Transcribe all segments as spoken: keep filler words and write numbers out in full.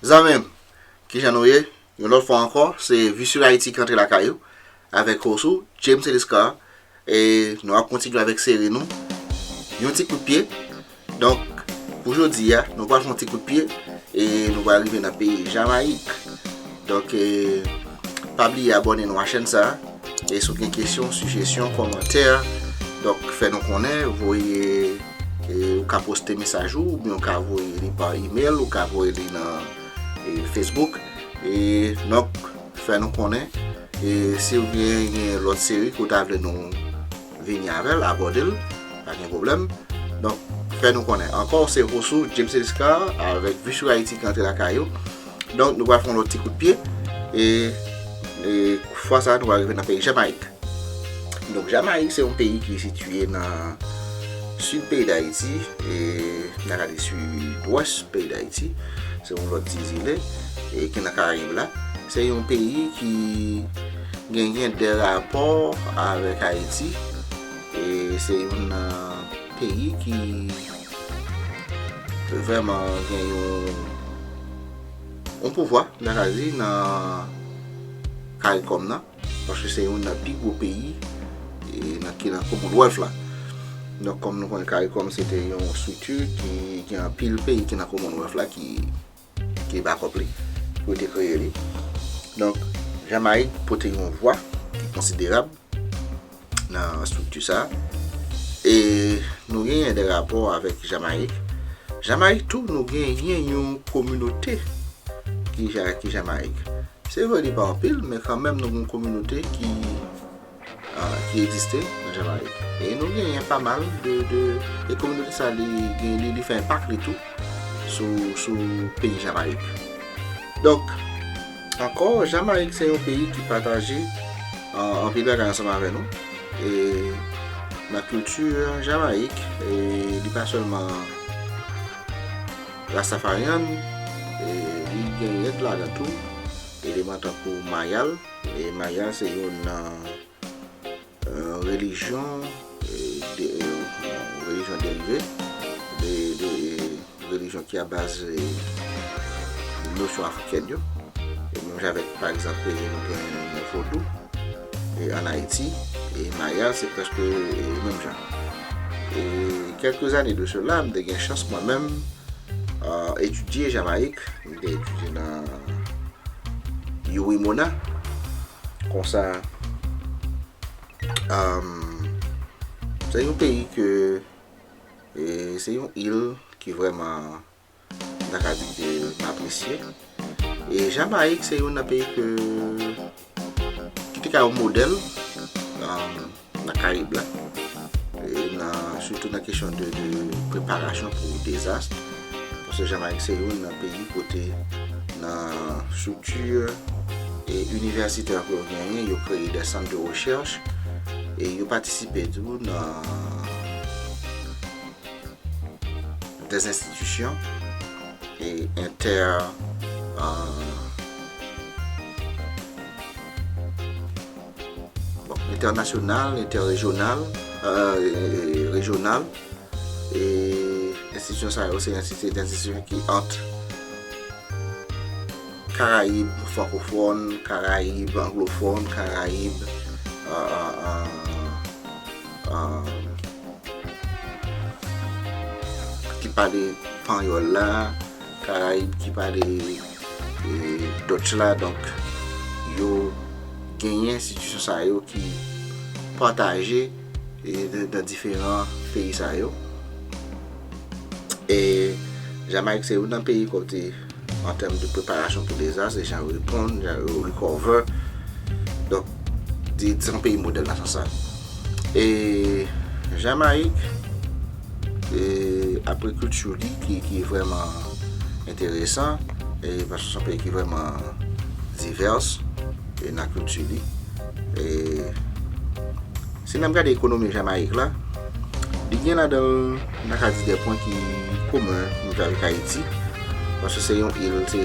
Zanmi m, kijan nou ye? Yon lòt fwa ankò, se Vue sur Haïti ki antre lakay ou, avèk host ou, James Eliscar, e nou ap kontinye avèk seri nou, yon ti kout pye. Donk, pou jodi a, nou pral fè yon ti kout pye, e nou pral rive nan peyi Jamayik. Donk, e, pa bliye abòne nou a chèn sa, e si w gen kesyon, sijesyon, kòmantè, donk, fè nou konnen, voye, e, ou ka poste mesaj ou, oubyen ou ka voye li pa email, ou ka voye li nan, e, Facebook. E, donk, fè nou konnen. E si w gen, gen lòt seri ke w ta vle nou vini avè l, abòde l, pa gen pwoblèm. Donk, fè nou konnen. Ankò, se host ou, James Eliscar, avèk Vue sur Haïti ki antre lakay ou. Donk, nou pral fè yon lòt ti kout pye. E, e fwa sa, nou pral rive nan peyi Jamayik. Donk, Jamayik, se yon peyi ki sitiye nan sid peyi Dayiti, e n a ka di sidwès peyi Dayiti. Se yon lòt ti zile, e ki nan Karayib la. Se yon peyi ki genyen de rapò avèk Ayiti. E se youn nan peyi ki vrèman gen yon, yon pouvwa, n a ka di, nan Karikòm nan. Paske se youn nan pi gwo peyi, e, nan, ki nan Commonwealth la. Donk, kòm nou konnen, Karikòm se te yon estrikti ki gen anpil peyi ki nan Commonwealth la ki, ki bakòp li, pou yo te kreye li. Donk, Jamayik pote yon vwa ki konsiderab nan estrikti sa. E nou genyen de rapò avèk Jamayik. Jamayik tou, nou genyen yon kominote ki, Ja- ki Jamayik. Se vre, li pa anpil, men kanmenm nou gen yon kominote ki, ah, ki egziste nan Jamayik. E nou genyen pa mal de, de, e kominote sa, li gen, li, li fè enpak li tou sou, sou peyi Jamayik. Donk, ankò, Jamayik se yon peyi ki pataje, ah, anpil bagay ansanm avè nou. E nan kilti Jamayik, e li pa sèlman Rastafarian, e li genyen ladan tou eleman tankou Mayal. E Mayal se youn nan, e, relijyon, e, de, e, relijyon derive de, de relijyon ki a baz, e, nosyon afrikèn yo. E menm jan avèk, pa egzanp, e, nou gen vodou, e, ann Ayiti, e Mayal se prèske, e, menm jan. E kèlke zane de sela, m te gen chans mwen menm, e, etidye Jamayik. M te etidye nan Uwimona. Konsa, e, se yon peyi ke, e, se yon il ki vrèman, m ta ka di ke m apresye. E Jamayik se youn nan peyi ke, ki te ka yon modèl, e, nan Karib la. E nan, sitou nan kesyon de, de preparasyon pou dezas. Paske Jamayik se youn nan peyi kote nan estrikti, e, inivèsitè ke yo genyen, yo kreye de sant de rechèch, e yo patisipe tou nan de enstitisyon, e entè, e, bon, entènasyonal, entèrejyonal, e, e, e, rejyonal, e enstitisyon sa yo se enstiti-, enstitisyon ki ant Karayib frankofòn, Karayib anglofòn, Karayib, e, e, e, e, ki pale panyòl la, Karayib ki pale, e, Dutch la. Donk, yo genyen enstitisyon sa yo ki pataje, e, nan, nan diferan peyi sa yo. E Jamayik se youn nan peyi kote, an tèm de preparasyon pou dezas, e jan yo reponn, jan yo recover. Donk, di, se yon peyi modèl nan sans sa. E Jamayik, e apre kilti li ki, ki vrèman enteresan, e paske se yon peyi ki vrèman divès, e nan kilti li. E si n ap gade ekonomi Jamayik la, li gen ladan l, n a ka di, de pwen ki komen, menm jan avèk Ayiti, paske se yon il, se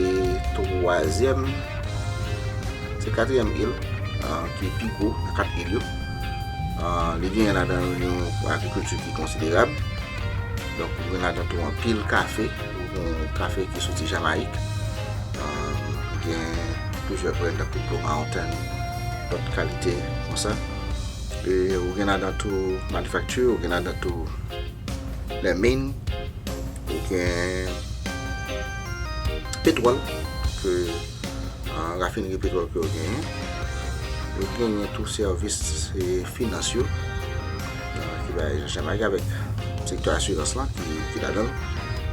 twazyèm, se katriyèm il, a, ki pi gwo nan kat il yo. A, li gen ladan l yon agrikilti ki konsiderab. Donk, ou gen ladan tou anpil kafe, ou gen kafe ki soti Jamayik. gen plizyè brand tankou Blue Mountain, lòt kalite konsa. E ou gen ladan tou manufacture, ou gen ladan tou les mines, ou gen petwòl ke, ah, rafinri petwòl ke yo genyen. Yo genyen tou sèvis e finans yo, ah, ki bay Jamayik avèk sektè asirans lan ki, ki ladan l.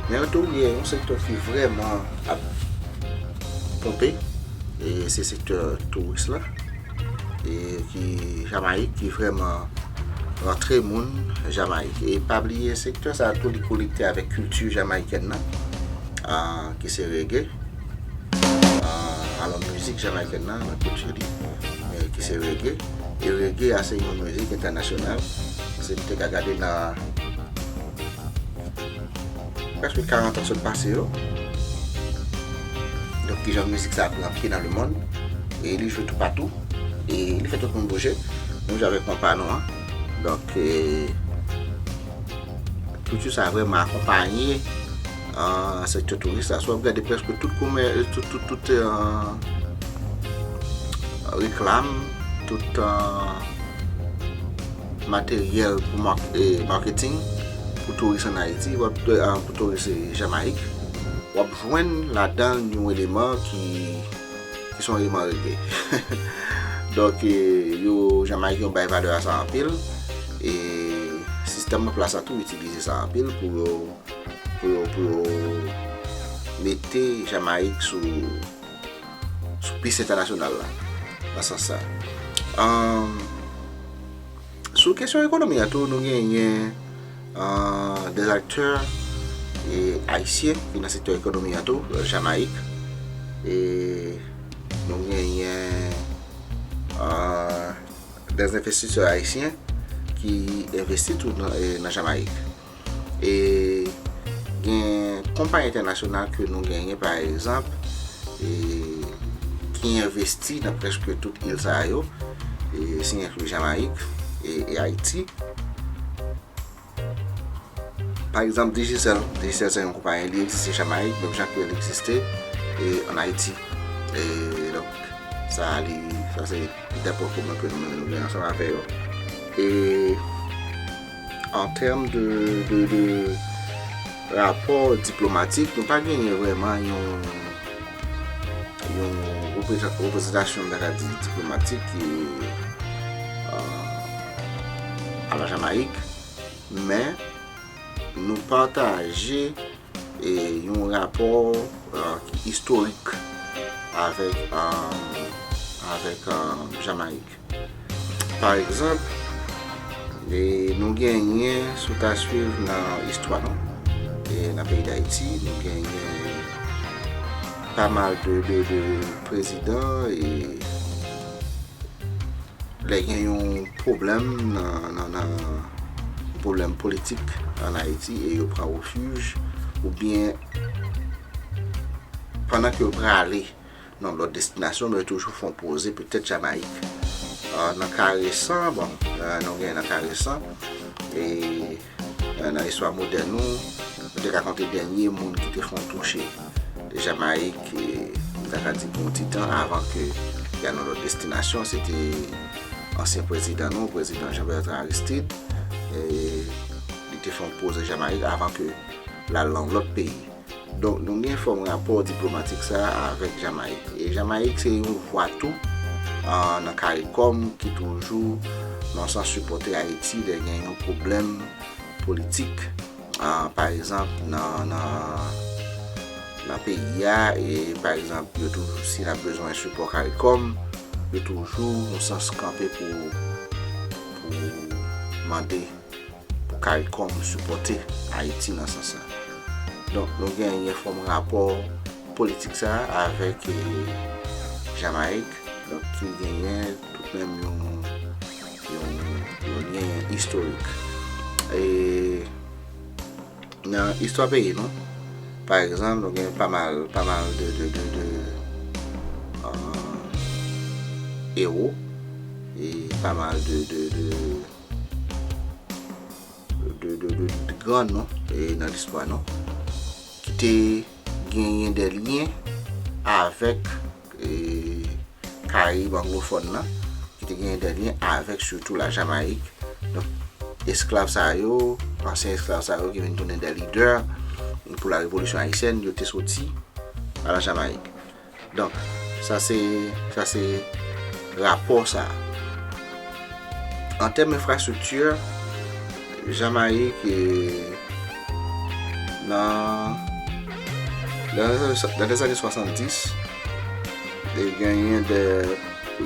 Men yo tou gen yon sektè ki vrèman ap ponpe, e se sektè touris la, e ki Jamayik ki vrèman rantre moun Jamayik. E pa bliye sektè sa a tou li konekte avèk kilti jamayikèn nan, ah, ki se reggae. Ah, alò mizik jamayikèn nan, nan kilti li, e ki se reggae. E reggae a se yon mizik entènasyonal. Se nou te ka gade nan prèske karant an sot pase yo. Donk, kijan mizik sa a pran pye nan lemonn. E li jwe toupatou. E li fè tout moun bouje. Menm jan avèk konpa nou an. Donk, e, kilti sa a vrèman akonpaye, ah, sektè touris la. Si w ap gade prèske tout komè-, tout, tout, tout, ah, reklam, tout, ah, materyèl pou mak-, e, marketing pou touris ann Ayiti, w ap, ah, pou touris, e, Jamayik, w ap jwenn ladan l yon eleman ki, ki se yon eleman reggae. Donk, e, yo, Jamayik, yo bay valè a sa anpil. E sistèm an plas la tou itilize sa anpil pou yo, pou yo, pou yo mete Jamayik sou, sou pis entènasyonal la, nan sans sa. Ahn, sou kesyon ekonomi a tou, nou genyen, ahn, des acteurs, e, ayisyen ki nan sektè ekonomi a tou, Jamayik. E nou genyen, ahn, des investisseurs haïtiens ki envesti tou nan, e, nan Jamayik. E gen konpayi entènasyonal ke nou genyen, pa egzanp, e, ki envesti nan prèske tout il sa yo, e, si enkli Jamayik e, e Ayiti. Pa egzanp, Digicel. Digicel se yon konpayi, li egziste Jamayik, menm jan ke li egziste, e, ann Ayiti. E, donk, sa, li, sa se de pwen komen ke nou, nou gen ansanm avè yo. E, an tèm de, de, de rapò diplomatik, nou pa genyen vrèman yon, yon reprezan-, reprezantasyon, m ta ka di, diplomatik ki, euh, a la Jamayik, men nou pataje, e, yon rapò, euh, ki istorik avèk, euh, avèk, euh, Jamayik. Pa egzanp, e, nou genyen, si w ta swiv nan istwa nou, e, nan peyi Dayiti, nou genyen pa mal de, de, de prezidan, e lè gen yon pwoblèm nan, nan, nan, yon pwoblèm politik ann Ayiti e yo pran refij, oubyen pandan ke yo prale nan lòt destinasyon, men yo toujou fè yon poze petèt Jamayik. Ah, nan ka resan, bon, ah, nou gen nan ka resan, e, nan, nan istwa modèn nou, nou te ka konte dènye moun ki te fè yon touche Jamayik, e, nou ta ka di pou yon ti tan avan ke y al nan lòt destinasyon, se te ansyen prezidan nou, prezidan Jean Bertrand Aristide, e, li te fè yon poze Jamayik avan ke l al nan lòt peyi. Donk, nou gen fòm rapò diplomatik sa a avèk Jamayik. E Jamayik se yon vwa tou, ah, nan CARICOM ki toujou nan sans sipòte Ayiti lè gen yon pwoblèm politik, ah, pa egzanp, nan, nan, nan peyi a, e pa egzanp, yo toujou, si n ap bezwen sipò CARICOM, yo toujou nan sans kanpe pou, pou mande pou CARICOM sipòte Ayiti nan sans sa. Donk, nou genyen fòm rapò politik sa a avèk, e, Jamayik, donk, ki genyen tout menm yon, yon, yon lyen istorik. E nan istwa peyi nou, pa egzanp, nou gen pa mal, pa mal de, de, de, de, euh, ewo, e pa mal de, de, de, de, de, de, de gran non, e, nan listwa nou, ki te genyen de lyen avèk e, Karayib anglofòn nan, ki te genyen de lyen avèk sitou la Jamayik. Donk, esklav sa yo, ansyen esklav sa yo ki vin tounen de lidè pou la revolisyon ayisyèn, yo te soti a la Jamayik. Donk, sa se, sa se rapò sa. An tèm enfrastrikti, Jamayik, e, nan, nan, nan lèzane swasanndis, e genyen de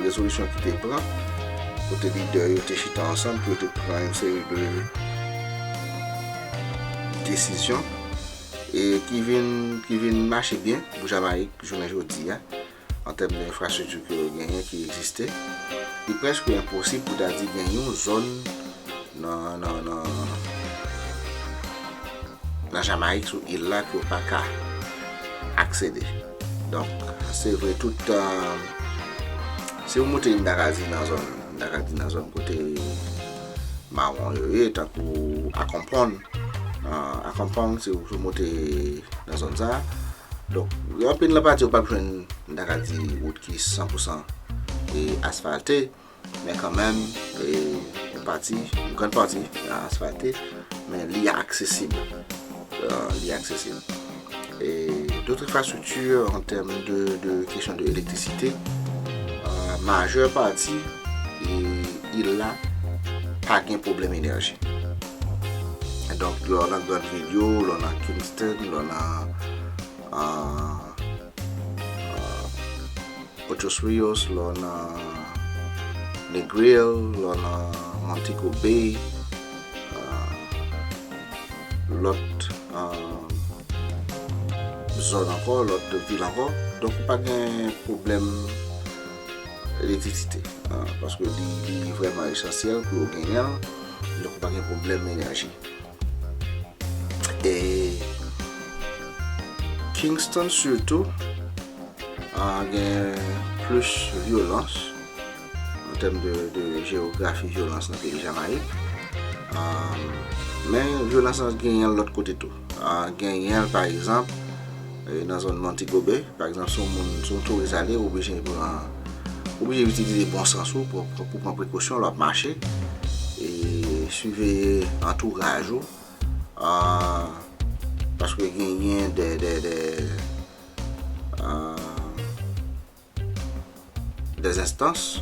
rezolisyon ki te pran, kote lidè yo te chita ansanm pou yo te pran yon seri de desizyon, e ki vin, ki vin mache byen pou Jamayik jounen jodi a, an tèm de enfrastrikti ke yo genyen, ki egziste. Li prèske enposib pou ta di gen yon zòn nan, nan, nan, nan Jamayik, sou il la, ke w pa ka aksede. Donk, se vre, tout, e, si w moute, m ta ka di nan zòn, m ta ka di nan zòn kote mawon yo ye, tankou Accompong, e, Accompong, si w, si w moute nan zòn sa. Donk, gen anpil nan pati ou p ap jwenn, m ta ka di, wout ki san pou san, e, asfalte, men kanmenm, e, yon pati, yon grann pati, e, asfalte, men li aksesib. E, li aksesib. E, dòt enfrastrikti an tèm de, de kesyon de elektrisite, e, majè pati, e, il la pa gen pwoblèm enèji. Donk, lè w nan grann vil yo, lè w nan Kingston, lè w nan, e, e, Ocho Rios, lè w nan Negril, lè w nan Montego Bay, e, lòt, e, zòn ankò, lòt vil ankò. Donk, ou pa gen pwoblèm elektrisite, e, paske li, li vrèman esansyèl pou yo genyen l. Donk, ou pa gen pwoblèm enèji. E Kingston sitou, a, gen plis vyolans an tèm de, de jewografi vyolans nan peyi Jamayik. A, men vyolans lan genyen l lòt kote tou. A, genyen l, pa egzanp, e, nan zòn Montego Bay, pa egzanp, si yon moun, si yon touris ale, ou oblije pran, ou oblije itilize bon sans ou pou, pou, pou pran prekosyon lè w ap mache, e siveye antouraj ou, a, paske genyen de, de, de, a, de enstans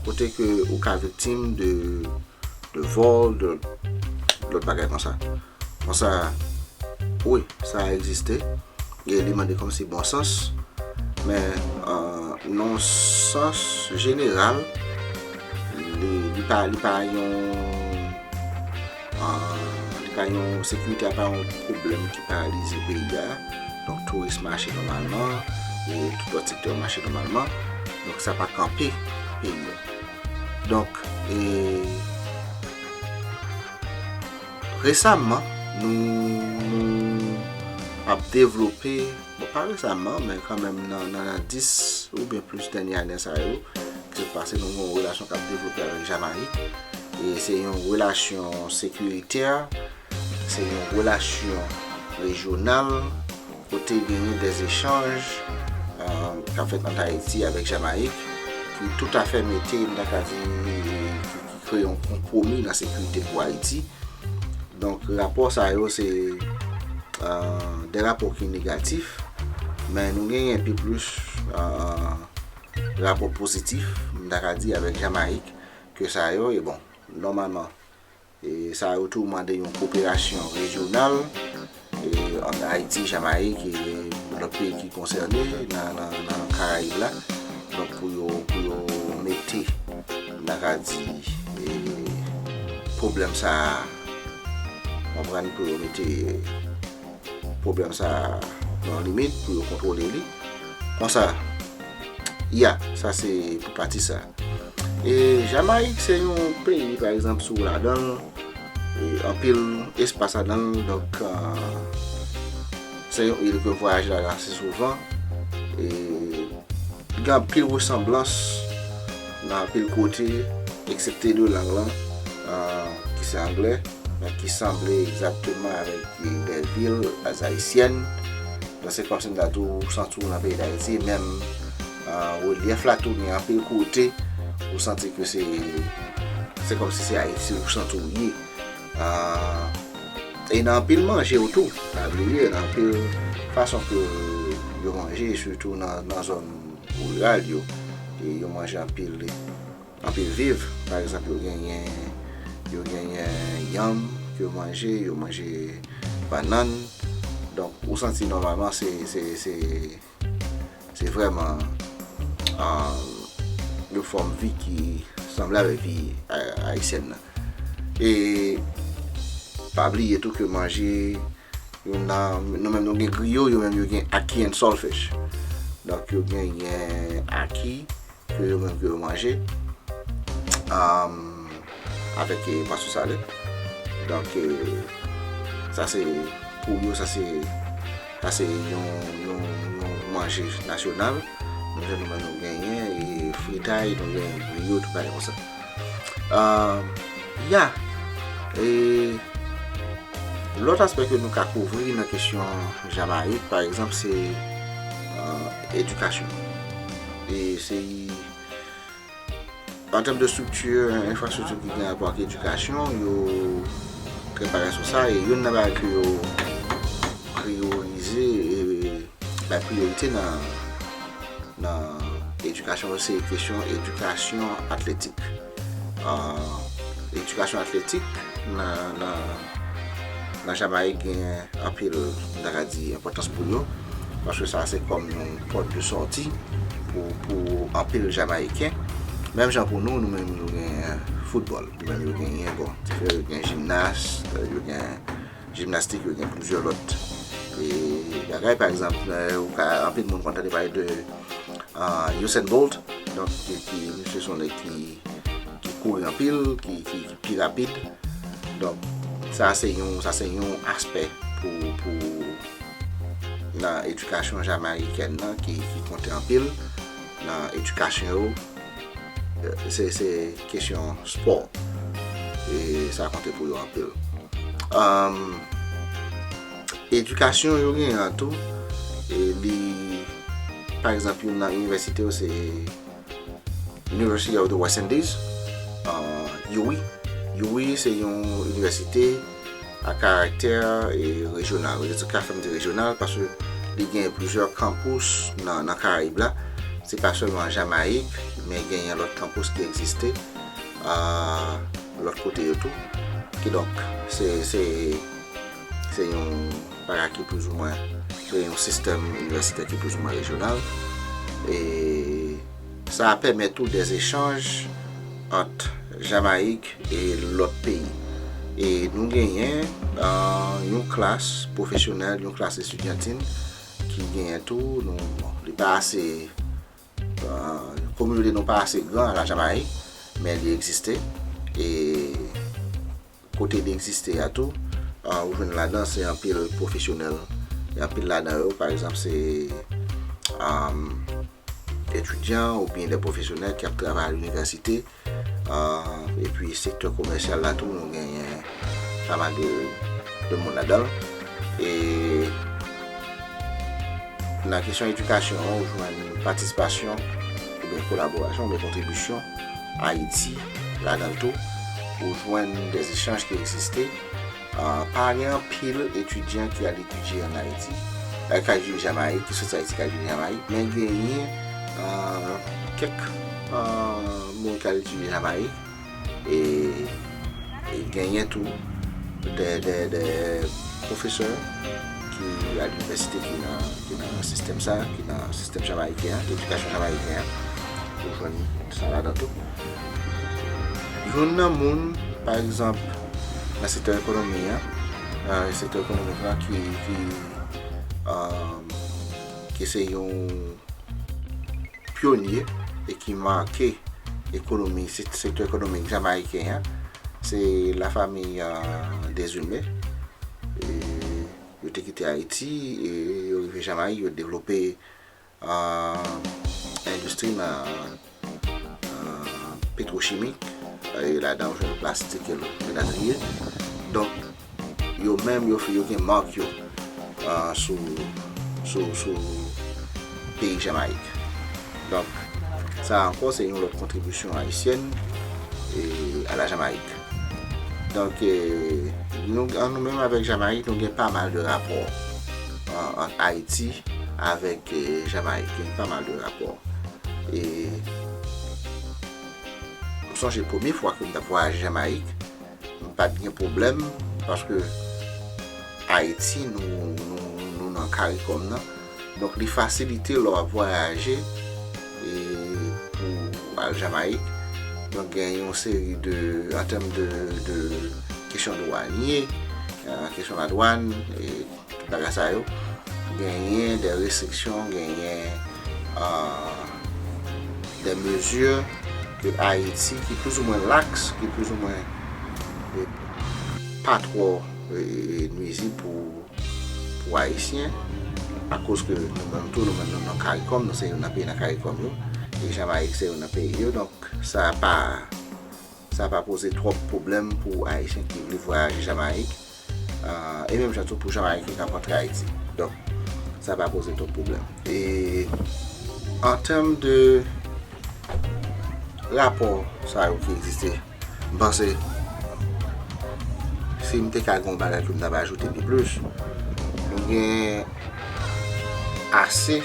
kote ke ou ka viktim de, de vòl, de, de lòt bagay konsa. Konsa, wi, sa egziste. E li mande kòmsi bon sans. Men, a, nan sans jeneral, li, li pa, li pa yon, a, li pa yon, sekirite a pa yon pwoblèm ki paralize peyi a. Donk, touris mache nòmalman, e tout lòt sektè yo mache nòmalman. Donk, sa pa kanpe peyi a. Donk, e, resaman, nou, nou ap devlope, bon, pa resaman, men kanmenm nan, nan, nan dis oubyen plis dènye ane sa yo, ki sot pase, nou gen yon relasyon k ap devlope avèk Jamayik. E se yon relasyon sekiritè, se yon relasyon rejyonal, kote genyen de echanj, e, k ap fèt ant Ayiti avèk Jamayik, ki toutafè mete, m ta ka di, ki, ki kreye yon konpwomi nan sekirite pou Ayiti. Donk, rapò sa yo, se, e, de rapò ki negatif, men nou genyen pi plis, e, rapò pozitif, m ta ka di, avèk Jamayik, ke sa yo, e bon, nòmalman, e sa yo tou mande yon koperasyon rejyonal, e, ant Ayiti, Jamayik, e lòt peyi ki konsène nan, nan, nan Karayib la. Donk, pou yo, pou yo mete, m ta ka di, e, pwoblèm sa a, konprann, pou yo mete pwoblèm sa a nan limit, pou yo kontwole li. Konsa, ya, sa se pou pati sa. E Jamayik se yon peyi, pa egzanp, si w ladan l, e anpil espas ladan l, donk, e, se yon il ke vwayaje ladan ase souvan. E gen anpil resanblans nan anpil kote, eksepte de lang lan, e, ki se anglè, men ki sanble egzakteman avèk de vil ayisyèn. Donk, se kòmsi m ta di w, ou santi w nan peyi Dayiti, menm Ah, relyèf la tou gen anpil kote ou santi ke se se kòmsi se Ayiti ou santi w ye. Ah, e nan anpil manje yo tou, pa bliye, nan anpil fason ke yo manje, sitou nan, nan zòn riral yo. E yo manje anpil, anpil viv. Pa egzanp, yo genyen, yo genyen yanm ke yo manje, yo manje bannann. Donk, ou santi nòmalman se, se, se, se vrèman, um, yon fòm vi ki sanble avèk vi a- ayisyèn nan. E pa bliye tou ke manje, yo nan, nou menm nou gen griyo, yo menm yo gen ackee and saltfish. Donk, yo genyen ackee ke yo menm ke yo manje, um, avèk, eh, pwason sale. Donk, eh, sa se, pou yo, sa se, sa se yon, yon, yon manje nasyonal. Menm jan nou menm nou genyen, e fritay, nou genyen griyo, tout bagay konsa. Ah, ya. E lòt aspè ke nou ka kouvri nan kesyon Jamayik, pa egzanp, se, ah, edikasyon. E se, an tèm de estrikti, enfrastrikti ki gen rapò ak edikasyon, yo trè parèy sou sa, e youn nan bagay ke yo priyorize, e bay priyorite nan, nan edikasyon yo, se kesyon edikasyon atletik. Ah, edikasyon atletik nan, nan, nan Jamayik gen anpil, m ta ka di, enpòtans pou yo, paske sa se kòm yon pòt de sòti pou, pou anpil Jamayiken. Menm jan pou nou, nou menm nou gen foutbòl, nou menm yo genyen, bon, diferan, yo gen jimnas, yo gen jimnastik, yo gen plizyè lòt, e, bagay, pa egzanp, eh, ou ka, anpil moun konn tande pale de, ah, Usain Bolt, donk, ki, ki, misye se yon nèg ki, ki kouri anpil, ki, ki, ki pi rapid. Donk, sa se yon, sa se yon aspè pou, pou nan edikasyon jamayikèn nan ki, ki konte anpil nan edikasyon yo. Eh, se, se kesyon spò. E sa konte pou yo anpil. Um, edikasyon yo genyen an tou, e li, pa egzanp, youn nan inivèsite yo se University of the West Indies, uh, U W I. U W I se yon inivèsite a karaktè, e, rejyonal. Rejyon ka fè m di rejyonal paske li gen plizyè kanpous nan, nan Karayib la. Se pa sèlman Jamayik, men genyen lòt kanpous ki egziste, a, lòt kote yo tou. Kidonk, se, se, se yon bagay ki plizoumwen, se yon sistèm inivèsitè ki plizoumwen rejyonal. E sa pèmèt tou dè echanj ant Jamayik e lòt peyi. E nou genyen, ah, yon klas pwofesyonèl, yon klas estidyantin ki genyen tou, nou, bon, li pa ase, ah, kominote nou pa ase gran la Jamayik, men li egziste. E kote li egziste a tou, ah, ou jwenn ladan se anpil pwofesyonèl. E anpil ladan yo, pa egzanp, se, ah, etidyan oubyen de pwofesyonèl ki ap travay a linivèsite. Ah, epi sektè komèsyal la tou, nou genyen pa mal de, de moun ladan l. E nan kesyon edikasyon an, ou jwenn patisipasyon oubyen kolaborasyon oubyen kontribisyon Ayiti ladan l tou. Ou jwenn de echanj ki egziste. Ah, pa gen anpil etidyan ki al etidye ann Ayiti, eh, k al etidye Jamayik, ki soti Ayiti k al etidye Jamayik, men genyen, ah, kèk, ah, moun k al etidye Jamayik, e, e genyen tou de, de, de pwofesè ki al inivèsite ki nan, ki nan sistèm sa, ki nan sistèm jamayiken an, edikasyon jamayiken an. Ou jwenn sa ladan tou. Youn nan moun, pa egzanp, nan sektè ekonomi an, nan sektè ekonomik la ki, ki, ah, ki se yon pyonye e ki make ekonomi, se- sektè ekonomik jamayiken an, se lafanmi, ah, Desulme. E yo te kite Ayiti, e yo rive Jamayik, yo devlope, ah, endistri nan, ah, petwochimik, e ladan yo jwenn plastik e lòt elatriye. Donk, yo menm, yo, yo gen mak yo, ah, sou, sou, sou peyi Jamayik. Donk, sa ankò, se yon lòt kontribisyon ayisyèn e, a la Jamayik. Donk, e, nou, an nou menm avèk Jamayik, nou gen pa mal de rapò an, ant Ayiti avèk e, Jamayik. Gen pa mal de rapò. E, m sonje premye fwa ke m t ap vwayaje Jamayik, m pa t gen pwoblèm, paske Ayiti, nou, nou, nou nan CARICOM nan. Donk, li fasilite lè w ap vwayaje e, pou al Jamayik. Donk, gen yon seri de, an tèm de, de kesyon dwanye, e, kesyon ladwàn, e tout bagay sa yo, genyen de restriksyon, genyen, e, de mezi ke Ayiti, ki plizoumwen laks, ki plizoumwen, e, pa twò, e, e, nwizib pou, pou Ayisyen, akoz ke nou menm tou, nou menm nou nan CARICOM, nou se youn nan peyi nan CARICOM yo, e Jamayik se youn nan peyi yo, donk sa pa, sa pa poze twòp pwoblèm pou Ayisyen ki vle vwayaje Jamayik, e, e menm jan tou pou Jamayiken k ap antre Ayiti. Donk, sa pa poze twòp pwoblèm. E an tèm de rapò sa yo ki egziste, m panse, si m te ka gen yon bagay ke m t ap ajoute pi plis, nou gen ase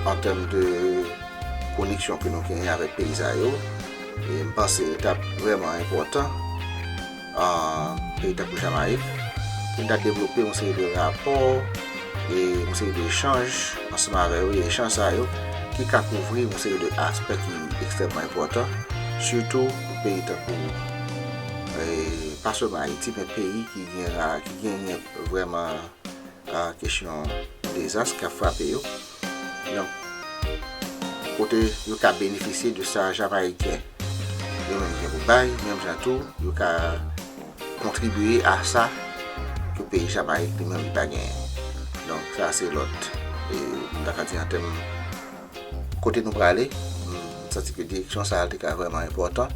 an tèm de koneksyon ke nou genyen avèk peyi sa yo. E m panse li t ap vrèman enpòtan, a, peyi tankou Jamayik, pou n ta devlope yon seri de rapò e yon seri de echanj ansanm avè yo, e echanj sa yo ki ka kouvri yon seri de aspè ki ekstrèmman enpòtan, sitou pou peyi tankou, e, pa sèlman Ayiti, men peyi ki gen ra-, ki genyen vrèman, a, kesyon dezas k ap frape yo. Donk, kote yo ka benefisye de sa Jamayiken yo menm gen pou bay, menm jan tou, yo ka kontribye a sa ke peyi Jamayik li menm li pa genyen. Donk, sa se lòt, e, m ta ka di an tèm kote nou prale, m santi ke direksyon sa a te ka vrèman enpòtan,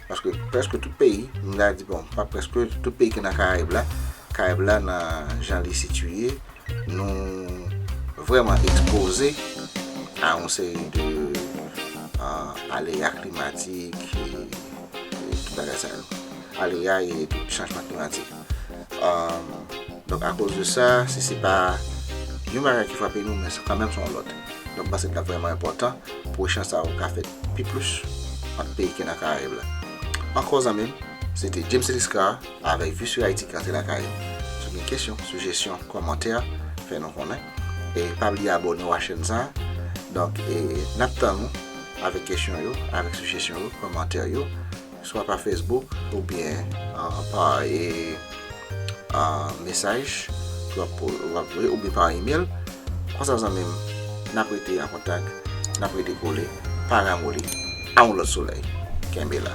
paske prèske tout peyi, m ta di, bon, pa prèske, tout peyi ki nan Karayib la, Karayib la nan jan li sitiye, nou vrèman ekspoze a yon seri de, a, aleya klimatik e, e tout bagay sa yo. Aleya e tout chanjman klimatik. A, donk, akoz de sa, si se pa yon bagay ki frape nou, men se kanmenm se yon lòt. Donk, m panse l t ap vrèman enpòtan pou echanj sa yo ka fèt pi plis ant peyi ki nan Karayib la. Ankò zanmi m, se te James Eliscar avèk Vue sur Haïti ki rantre lakay ou. Si w gen kesyon, sijesyon, kòmantè, fè nou konnen. E pa bliye abòne w a chèn sa a. Donk, e, n ap tann ou avèk kesyon yo, avèk sijesyon yo, kòmantè yo, swa pa Facebook oubyen, a, pa, e, a, mesaj ke w ap, w ap voye oubyen pa imèl. Konsa, zanmi m, n ap rete an kontak, n ap rete kole, pa ramoli, a yon lòt solèy. Kenbe la.